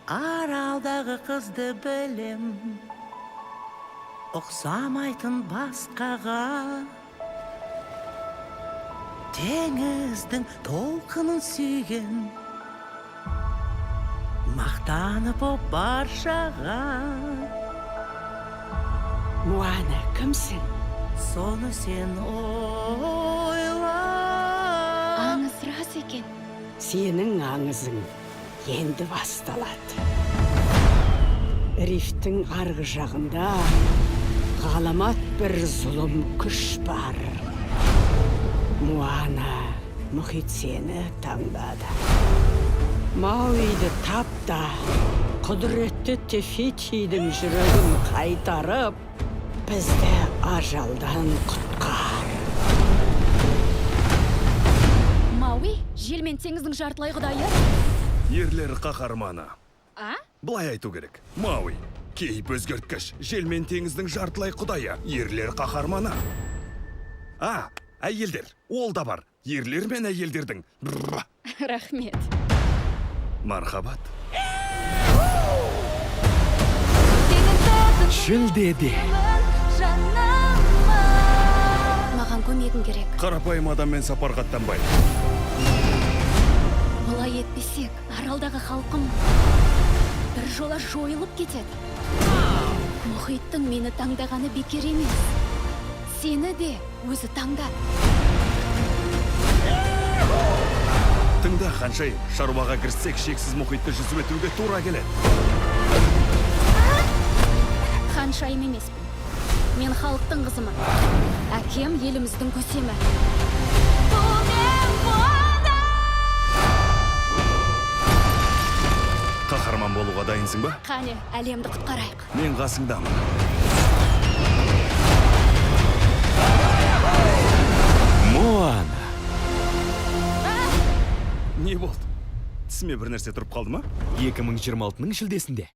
Аралдағы қызды білем, ұқсамайтын басқаға. Теңіздің толқынын сүйген, мақтанып о баршаға. Моана, кімсің? Соны сен ойла. Аңыз рас екен. Сенің аңызың енді басталады. Рифтің арғы жағында ғаламат бір зұлым күш бар. Моана, мұхит сені таңдады. Мауиді тап та, құдіретті Те Фитидің жүрегін қайтарып, бізді ажалдан құтқар. Мауи, жел мен теңіздің жартылай құдайы. Ерлер қаһарманы. А? Былай айту керек. Мауи, кейіп өзгерткіш, жел мен теңіздің жартылай құдайы, ерлер қаһарманы. А, әйелдер, ол да бар. Ерлер мен әйелдердің. Бррр. Рахмет. Мархабат. Шілдеде. Маған көмегің керек. Қарапайым адаммен сапарға аттанбайды. Олай етпесек, аралдағы халқым бір жола жойылып кетеді. Мұхиттың мені таңдағаны бекер емес. Сені де өзі таңдады. Тыңда, ханшайым, шаруаға кіріссек, шексіз мұхитты жүзіп өтуге тура келеді. Ханшайым емеспін. Мен халықтың қызымын. Әкем еліміздің көсемі. Қаһарман болуға дайынсың ба? Қане, әлемді құтқарайық. Мен қасыңдамын. Моана. Не болды? Тісіме бір нәрсе тұрып қалды ма? 2026-ның шілдесінде.